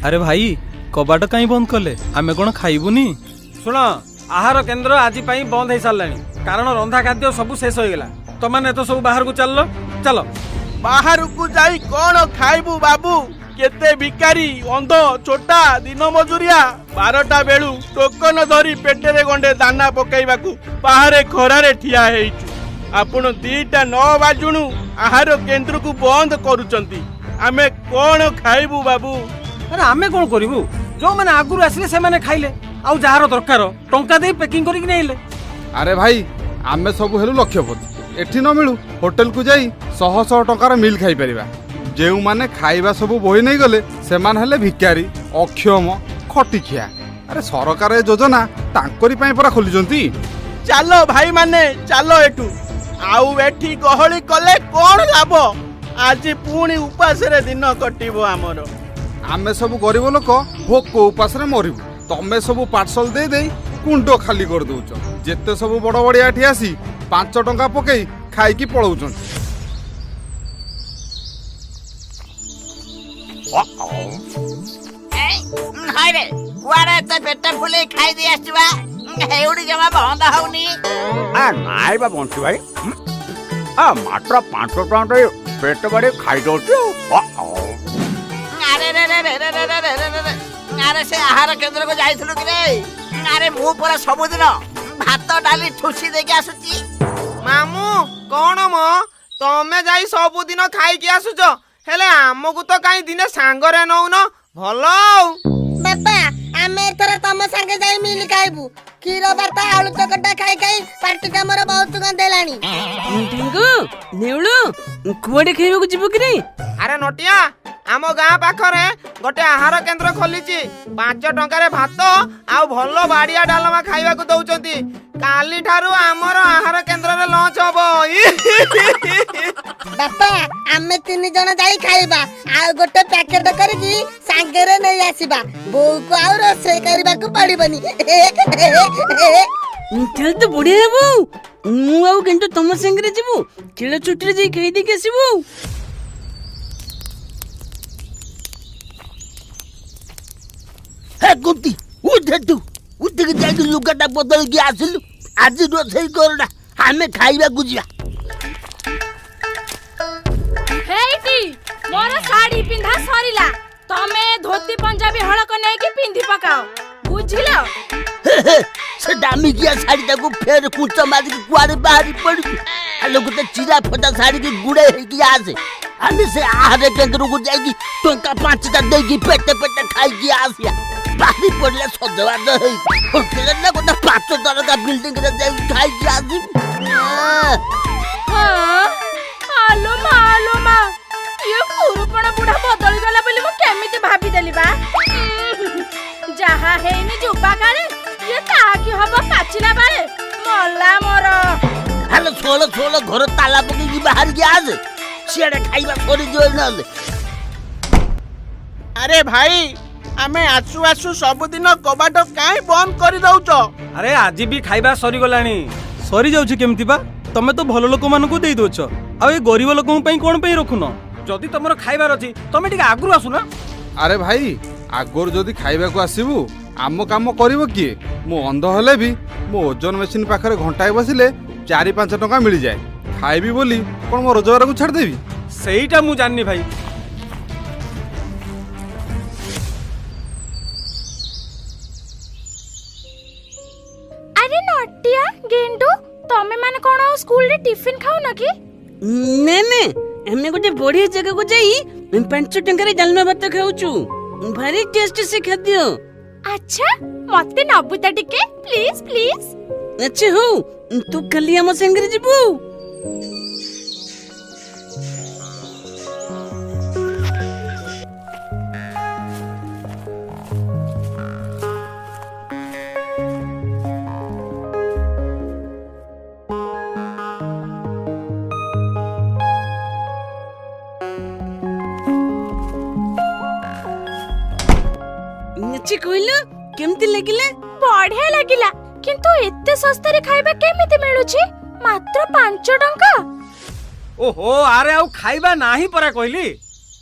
ଆରେ ଭାଇ, କବାଟ କାହିଁ ବନ୍ଦ କଲେ? ଆମେ କ'ଣ ଖାଇବୁନି? ଶୁଣ, ଆହାର କେନ୍ଦ୍ର ଆଜି ପାଇଁ ବନ୍ଦ ହେଇସାରିଲାଣି, କାରଣ ରନ୍ଧା ଖାଦ୍ୟ ସବୁ ଶେଷ ହେଇଗଲା। ତମାନେ ତ ସବୁ ବାହାରକୁ ଚାଲିଲ, ଚାଲ। ବାହାରକୁ ଯାଇ କ'ଣ ଖାଇବୁ ବାବୁ? କେତେ ଭିକାରୀ, ଅନ୍ଧ, ଛୋଟା, ଦିନ ମଜୁରିଆ 12ଟା ବେଳୁ ଟୋକନ ଧରି ପେଟରେ ଗଣ୍ଡେ ଦାନା ପକାଇବାକୁ ବାହାରେ ଖରାରେ ଠିଆ ହେଇଛୁ। ଆପଣ 2ଟା ନ ବାଜୁଣୁ ଆହାର କେନ୍ଦ୍ରକୁ ବନ୍ଦ କରୁଛନ୍ତି। ଆମେ କ'ଣ ଖାଇବୁ ବାବୁ? ଆରେ ଆମେ କ'ଣ କରିବୁ? ଯୋଉମାନେ ଆଗରୁ ଆସିଲେ ସେମାନେ ଖାଇଲେ, ଆଉ ଯାହାର ଦରକାର ଟଙ୍କା ଦେଇ ପ୍ୟାକିଂ କରିକି ନେଇଲେ। ଆରେ ଭାଇ, ଆମେ ସବୁ ହେଲୁ ଲକ୍ଷପତି। ଏଠି ନ ମିଳୁ, ହୋଟେଲକୁ ଯାଇ ଶହ ଶହ ଟଙ୍କାର ମିଲ୍ ଖାଇପାରିବା। ଯେଉଁମାନେ ଖାଇବା ସବୁ ବୋହି ନେଇଗଲେ ସେମାନେ ହେଲେ ଭିକାରୀ, ଅକ୍ଷମ, ଖଟିଖିଆ। ଆରେ ସରକାର ଏ ଯୋଜନା ତାଙ୍କରି ପାଇଁ ପରା ଖୋଲିଛନ୍ତି। ଚାଲ ଭାଇମାନେ, ଚାଲ ଏଠୁ। ଆଉ ଏଠି ଗହଳି କଲେ କ'ଣ ଲାଭ? ଆଜି ପୁଣି ଉପାସରେ ଦିନ କଟିବ ଆମର। ଆମେ ସବୁ ଗରିବ ଲୋକ ଭୋକ ଉପାସରେ ମରିବୁ, ତମେ ସବୁ ପାର୍ସଲ ଦେଇ ଦେଇ କୁଣ୍ଡ ଖାଲି କରିଦଉଛ। ଯେତେ ସବୁ ବଡ଼ ବଡ଼ିଆ ଏଠି ଆସି 5 ଟଙ୍କା ପକେଇ ଖାଇକି ପଳଉଛନ୍ତି। ହଇରେ, କୁଆଡେ ଏତେ ପେଟ ଫୁଲେଇ ଖାଇଦେଇ ଆସିବା? ହେଉଡି ଜମା ବନ୍ଦ ହଉନି। ନାଇଁ ବା ବଣ୍ଟି ଭାଇ, ମାତ୍ର 5 ଟଙ୍କା ଦେଇ ପେଟ ବାଡ଼ି ଖାଇଦଉଛି। ଆରେ ରେ ରେ ରେ ରେ ରେ ରେ ରେ ରେ, ଆରେ ସେ ଆହାର କେନ୍ଦ୍ରକୁ ଯାଇଥିଲୁ କି ରେ? ଆରେ ମୁଁ ପରା ସବୁଦିନ ଭାତ ଡାଲି ଠୁସି ଦେଇକି ଆସୁଛି। ମାମୁଁ, କଣ ମ ତମେ ଯାଇ ସବୁଦିନ ଖାଇକି ଆସୁଛ, ହେଲେ ଆମକୁ ତ କାହିଁ ଦିନେ ସାଙ୍ଗରେ ନଉନ? ଭଲ ଆଉ ବାପା, ଆମେ ଏଥର ତମ ସାଙ୍ଗେ ଯାଇ ମିଲ୍ ଖାଇବୁ। କ୍ଷୀର ଭାତ ଆଳୁ ଚକଟା ଖାଇ ଖାଇ ପାଟିଟା ମୋର ବହୁତ ଗନ୍ଧେଇଲାଣି। ଟିଙ୍ଗୁ, ନେଉଳୁ, କୁଆଡେ ଖାଇବାକୁ ଯିବୁ କିରେ? ଆରେ ନଟିଆ, ଆମ ଗାଁ ପାଖରେ ଗୋଟେ ଆହାର କେନ୍ଦ୍ର ଖୋଲିଛି। 5 ଟଙ୍କାରେ ଭାତ ଆଉ ଭଲ ବାଡ଼ିଆ ଡାଲମା ଖାଇବାକୁ ଦଉଛନ୍ତି। କାଲିଠାରୁ ଆମର ଆହାର କେନ୍ଦ୍ରରେ ଲଞ୍ଚ ହବ। ବାପା, ଆମେ 3 ଜଣ ଯାଇ ଖାଇବା, ଆଉ ଗୋଟେ ପ୍ୟାକେଟ କରିକି ସାଙ୍ଗରେ ନେଇ ଆସିବା। ବୋଉକୁ ଆଉ ରୋଷେଇ କରିବାକୁ ପଡିବନି। ତାହେଲେ ତ ବଢିଆ ହେବ। ମୁଁ ଆଉ କିନ୍ତୁ ତମ ସାଙ୍ଗରେ ଯିବୁ, ଖେଳ ଛୁଟିରେ ଯାଇ ଖାଇଦେଇକି ଆସିବୁ। ହେ କୁନ୍ତି, ଉଠେ ତୁ, ଉଠିକି ଯାଇକି ଲୁଗାଟା ବଦଳିକି ଆସିଲୁ। ଆଜି ରୋଷେଇ କରନା, ଆମେ ଖାଇବାକୁ ଯିବା। ହେଇଟି, ମୋର ଶାଢୀ ପିନ୍ଧା ସରିଲା। ତମେ ଧୋତି ପଞ୍ଜାବୀ ହଳକ ନେଇକି ପିନ୍ଧି ପକାଅ, ବୁଝିଲ? ସେ ଦାମିକିଆ ଶାଢୀଟାକୁ ଫେର କୁଞ୍ଚ ମାରିକି କୁଆଡେ ବାହାରି ପଡିଛୁ? ହେଲେ ଗୋଟେ ଚିରା ଫଟା ଶାଢୀକି ଗୁଡେଇ ହେଇକି ଆସେ। ଆମେ ସେ ଆହାର କେନ୍ଦ୍ରକୁ ଯାଇକି ଟଙ୍କା 5ଟା ଦେଇକି ପେଟେ ପେଟେ ଖାଇକି ଆସିବା। ବାହାରି ପଡ଼ିଲା ସଜବାଜ ହେଇ, ହୋଟେଲରେ ନା ଗୋଟେ 5 ତରକା ବିଲ୍ଡିଂରେ ଯାଇକି ଖାଇକି ଆସିବୁ। ଆଲୋ ମା, ଆଲୋ ମା, ଇଏ କୁରୁପଣ ବୁଢା ବଦଳି ଗଲା ବୋଲି ମୁଁ କେମିତି ଭାବିଦେଲି ବା। ଯାହା ହେଇନି ଯୁବା କାଳେ, ଇଏ କାହାକି ହବ ପାଚିଲା ବେଳେ। ମଲା ମୋର। ହେଲେ ଛୋଳ ଛୋଳ, ଘର ତାଲା ପକେଇକି ବାହାରିକି ଆସେ, ସିଆଡ଼େ ଖାଇବା ସରିଯିବ ନହେଲେ। ଆରେ ଭାଇ, ଆମେ ଆସୁ ଆସୁ ସବୁଦିନ କବାଟ କାହିଁ ବନ୍ଦ କରିଦଉଛ? ଆରେ ଆଜି ବି ଖାଇବା ସରିଗଲାଣି। ସରିଯାଉଛି କେମିତି ବା? ତମେ ତ ଭଲ ଲୋକମାନଙ୍କୁ ଦେଇ ଦଉଛ, ଆଉ ଏ ଗରିବ ଲୋକଙ୍କ ପାଇଁ କ'ଣ ପାଇଁ ରଖୁନ? ଯଦି ତମର ଖାଇବାର ଅଛି ତମେ ଟିକେ ଆଗରୁ ଆସୁନ। ଆରେ ଭାଇ, ଆଗରୁ ଯଦି ଖାଇବାକୁ ଆସିବୁ ଆମ କାମ କରିବ କିଏ? ମୁଁ ଅନ୍ଧ ହେଲେ ବି ମୋ ଓଜନ ମେସିନ୍ ପାଖରେ ଘଣ୍ଟାଏ ବସିଲେ 4 5 ଟଙ୍କା ମିଳିଯାଏ। ଖାଇବି ବୋଲି କ'ଣ ମୋ ରୋଜଗାରକୁ ଛାଡ଼ିଦେବି? ସେଇଟା ମୁଁ ଜାଣିନି ଭାଇ। ଆରେ ନଟିଆ, ଗେଣ୍ଡୁ, ତମେ ମାନେ କ'ଣ ଆଉ ସ୍କୁଲରେ ଟିଫିନ ଖାଉନ କି? ନା ନା, ଆମେ ଗୋଟେ ବଢିଆ ଜାଗାକୁ ଯାଇ 5 ଟଙ୍କାରେ ଡାଲମା ଭାତ ଖାଉଛୁ। ଭାରି ଟେଷ୍ଟ ସେ ଖାଦ୍ୟ। ଆଚ୍ଛା, ମତେ ନବୁ ତ ଟିକେ, ପ୍ଲିଜ ପ୍ଲିଜ। ଆଚ୍ଛା ହଉ, ତୁ କାଲି ଆମ ସାଙ୍ଗରେ ଯିବୁ। ଆଚ୍ଛା କହିଲୁ, କେମିତି ଲାଗିଲା? ବଢିଆ ଲାଗିଲା, କିନ୍ତୁ ଏତେ ଶସ୍ତାରେ ଖାଇବା କେମିତି ମିଳୁଛି? ମାତ୍ର 5 ଟଙ୍କା। ଓହୋ, ଆରେ ଆଉ ଖାଇବା ନାହିଁ ପରା କହିଲି।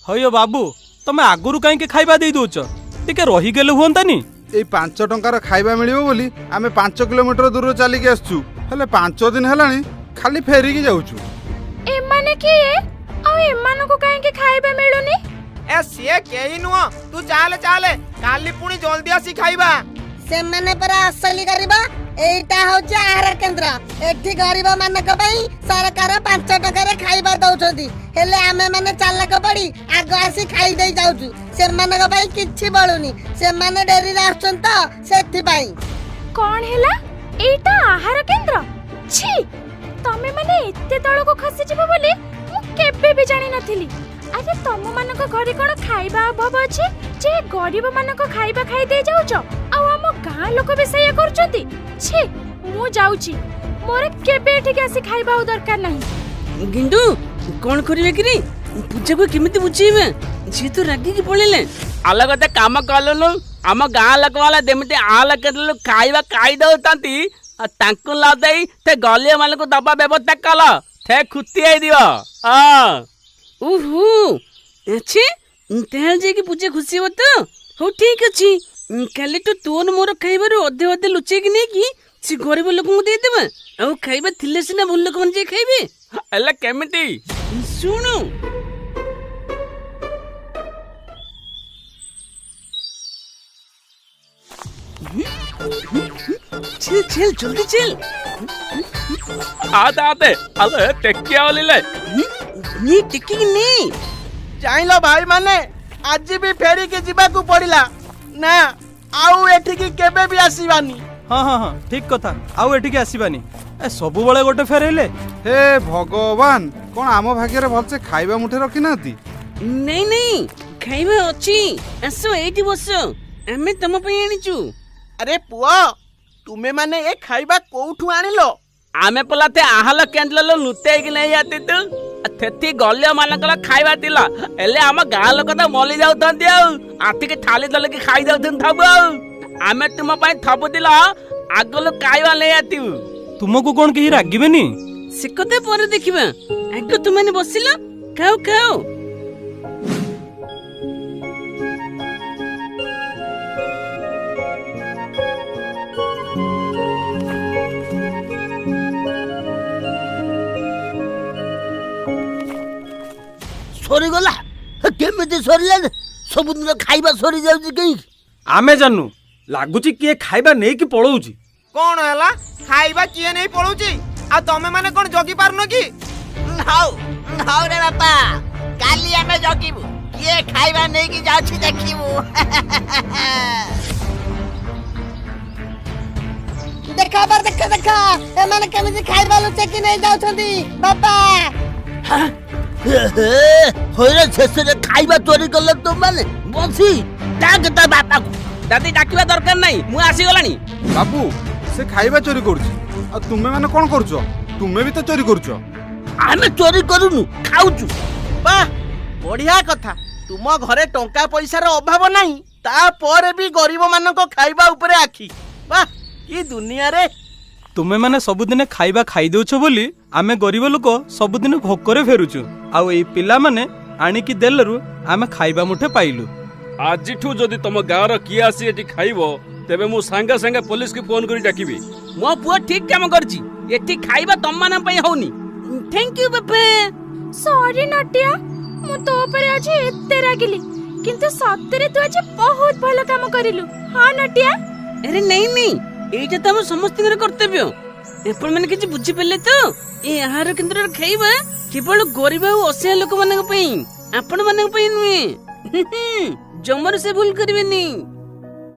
ହଇଓ ବାବୁ, ତମେ ଆଗରୁ କାହିଁକି ଖାଇବା ଦେଇ ଦଉଛ? ଟିକେ ରହିଗଲେ ହୁଅନ୍ତାନି? ଏଇ 5 ଟଙ୍କାର ଖାଇବା ମିଳିବ ବୋଲି ଆମେ 5 କିଲୋମିଟର ଦୂରରୁ ଚାଲିକି ଆସିଛୁ, ହେଲେ 5 ଦିନ ହେଲାଣି ଖାଲି ଫେରିକି ଯାଉଛୁ। ଏମାନେ କିଏ ଆଉ ଏମାନଙ୍କୁ କାହିଁକି ଖାଇବା ମିଳୁନି? ଏ ସିଏ କେହି ନୁହଁ, ତୁ ଚାଲେ ଚାଲେ, କାଲି ପୁଣି ଜଲ୍ଦି ଆସି ଖାଇବା। ସେମାନେ ପରା ଅସଲି ଗରିବ। ଏଇଟା ହଉଛି ଆହାର କେନ୍ଦ୍ର। ଏଠି ଗରିବ ମାନଙ୍କ ପାଇଁ ସରକାର 5 ଟଙ୍କାରେ ଖାଇବା ଦଉଛନ୍ତି, ହେଲେ ଆମେ ମାନେ ଚାଲାକ ପଡି ଆଗ ଆସି ଖାଇ ଦେଇ ଯାଉଛୁ। ସେମାନଙ୍କ ପାଇଁ କିଛି ବଳୁନି। ସେମାନେ ଡେରିରେ ଆସୁଛନ୍ତି ତ ସେଥିପାଇଁ। କଣ ହେଲା, ଏଇଟା ଆହାର କେନ୍ଦ୍ର? ଛି, ତମେ ମାନେ ଏତେ ତଳକୁ ଖସିଯିବ ବୋଲି ମୁଁ କେବେ ବି ଜାଣିନଥିଲି। ଆରେ ତମ ମାନଙ୍କ ଘରେ କଣ ଖାଇବା ଅଭାବ ଅଛି ଯେ ଗରିବ ମାନଙ୍କ ଖାଇବା ଖାଇ ଦେଇ ଯାଉଛ? ଆଉ ଆମ ଗାଁ ଲୋକ ବି ସେଇଆ କରୁଛନ୍ତି। ଛି, ମୁଁ ଯାଉଛି, ମୋର କେବେ ଏଠିକି ଆସି ଖାଇବା ଆଉ ଦରକାର ନାହିଁ। ଗିଣ୍ଡୁ, କଣ କରିବେ କିରେ? ପୂଜାକୁ କେମିତି ବୁଝେଇବା? ସିଏ ତ ରାଗିକି ପଳେଇଲେ। ଅଲଗା ଗୋଟେ କାମ କଲୁନୁ, ଆମ ଗାଁ ଲୋକମାନେ ଯେମିତି ଆଲ କେନ୍ଦ୍ରରୁ ଖାଇବା ଖାଇ ଦଉଛନ୍ତି, ଆଉ ତାଙ୍କୁ ନ ଦେଇ ସେ ଗରିବ ମାନଙ୍କୁ ଦବା ବ୍ୟବସ୍ଥା କଲ, ସେ ଖୁସି ହେଇଯିବ। ହଁ। ଓହୋ, ଆଚ୍ଛା, ତାହେଲେ ଯାଇକି ପୂଜା ଖୁସି ହବ ତ? ହଉ ଠିକ ଅଛି, କାଲି ତ ତୋର ମୋର ଖାଇବାରୁ ଅଧେ ଅଧେ ଲୁଚେଇକି ନେଇକି ସେ ଗରିବ ଲୋକଙ୍କୁ ଦେଇଦେବା। ଆଉ ଖାଇବା ଥିଲେ ସିନା ଭଲ ଲୋକମାନେ ଯାଇ ଖାଇବେ। ହେଲେ କେମିତି? ଶୁଣୁ, ଚଲ ଚଲ, ଜଲ୍ଦି ଚଲ। ଆତେ ଆତେ, ଆଲେ ଟେକିଆ ବୋଲିଲେ ନେ, ଟେକିକି ନେ। ଚାହିଁଲ ଭାଇମାନେ, ଆଜି ବି ଫେରିକି ଯିବାକୁ ପଡିଲା ନା, ଆଉ ଏଠିକି କେବେ ବି ଆସିବାନି। ହଁ ହଁ ହଁ, ଠିକ କଥା, ଆଉ ଏଠିକି ଆସିବାନି। ଏ ସବୁବେଳେ ଗୋଟେ ଫେରେଇଲେ। ହେ ଭଗବାନ, କଣ ଆମ ଭାଗ୍ୟରେ ଭଲସେ ଖାଇବା ମୁଠେ ରଖିନାହାନ୍ତି? ନାଇଁ ନାଇଁ, ଖାଇବା ଅଛି, ଆସ ଏଇଠି ବସ, ଆମେ ତମ ପାଇଁ ଆଣିଛୁ। ଆରେ ପୁଅ, ତୁମେ ମାନେ ଏ ଖାଇବା କୋଉଠୁ ଆଣିଲ? ଆମେ ପଲା ତେ ଆହଲ କେନ୍ଦ୍ରରୁ ଲୁଚେଇକି ନେଇ ଆସିଛୁ। ସେଠି ଗରିବ ମାନଙ୍କର ଖାଇବା ଥିଲା, ହେଲେ ଆମ ଗାଁ ଲୋକ ତ ମଲି ଯାଉଛନ୍ତି, ଆଉ ଆସିକି ଥାଳି ଧରିକି ଖାଇ ଯାଉଛନ୍ତି ଥବୁ। ଆଉ ଆମେ ତୁମ ପାଇଁ ଥବୁଥିଲ ଆଗରୁ ଖାଇବା ନେଇ ଆସିବୁ। ତୁମକୁ କଣ କେହି ରାଗିବେନି? ସେ କଥା ପରେ ଦେଖିବା, ଆଗ ତୁମେ ବସିଲ, ଖାও ଖାઓ। ସରିଗଲା? କେମିତି ସରିଲା? ସବୁଦିନ ଖାଇବା ସରିଯାଉଛି କାହିଁକି? ଆମେ ଜାଣୁ, ଲାଗୁଛି କିଏ ଖାଇବା ନେଇକି ପଳଉଛି। କଣ ହେଲା, ଖାଇବା କିଏ ନେଇ ପଳଉଛି? ଆଉ ତମେ ମାନେ କଣ ଜଗି ପାରୁନ କି? ହଉ ହଉ ରେ ବାପା, କାଲି ଆମେ ଜଗିବୁ, କିଏ ଖାଇବା ନେଇକି ଯାଉଛି ଦେଖିବୁ। ଦେଖ ବାପା, ଦେଖ ଦେଖ, ଏମାନେ କେମିତି ଖାଇବା ଲୁଚେଇକି ନେଇ ଯାଉଛନ୍ତି ବାପା। ହଇରେ, ଶେଷରେ ଖାଇବା ଚୋରି କଲେ ତୁମମାନେ। ବସି ଡାକ ତା ବାପାକୁ। ଦାଦି, ଡାକିବା ଦରକାର ନାହିଁ, ମୁଁ ଆସିଗଲାଣି। ବାବୁ, ସେ ଖାଇବା ଚୋରି କରୁଛି, ଆଉ ତୁମେ ମାନେ କଣ କରୁଛ? ତୁମେ ବି ତ ଚୋରି କରୁଛ। ଆମେ ଚୋରି କରୁନୁ, ଖାଉଛୁ। ବାଃ, ବଢିଆ କଥା। ତୁମ ଘରେ ଟଙ୍କା ପଇସାର ଅଭାବ ନାହିଁ, ତାପରେ ବି ଗରିବ ମାନଙ୍କ ଖାଇବା ଉପରେ ଆଖି। ବାଃ, କି ଦୁନିଆରେ। ତୁମେ ମାନେ ସବୁଦିନେ ଖାଇବା ଖାଇ ଦଉଛ ବୋଲି ଆମେ ଗରିବ ଲୋକ ସବୁଦିନ ଭୋକରେ ଫେରୁଛୁ, ଆଉ ଏଇ ପିଲାମାନେ ଆଣିକି ଦେଲରୁ ଆମେ ଖାଇବା ମୁଠେ ପାଇଲୁ। ଆଜିଠୁ ଯଦି ତମ ଗାଁର କିଏ ଆସି ଏଠି ଖାଇବ, ତେବେ ମୁଁ ସାଙ୍ଗେ ସାଙ୍ଗେ ପୋଲିସକୁ ଫୋନ କରି ଡାକିବି। ମୋ ପୁଅ ଠିକ କାମ କରିଛି, ଏଠି ଖାଇବା ତମମାନଙ୍କ ପାଇଁ ହଉନି। Thank you ବାପା। ସରି ନଟିଆ, ମୁଁ ତୋ ଉପରେ ଆଜି ଏତେ ରାଗିଲି, କିନ୍ତୁ ସତରେ ତୁ ଆଜି ବହୁତ ଭଲ କାମ କରିଲୁ। ହଁ ନଟିଆ। ଆରେ ନାଇଁ ନାଇଁ, ଏଇଟା ତ ଆମ ସମସ୍ତଙ୍କର କର୍ତ୍ତବ୍ୟ। ଆପଣମାନେ କିଛି ବୁଝିପାରିଲେ ତ? ଏ ଆହାର କେନ୍ଦ୍ରରେ ଖାଇବା କେବଳ ଗରିବ ଆଉ ଅସହାୟ ଲୋକମାନଙ୍କ ପାଇଁ, ଆପଣମାନଙ୍କ ପାଇଁ ନୁହେଁ। ଜମାରୁ ସେ ଭୁଲ କରିବେନି।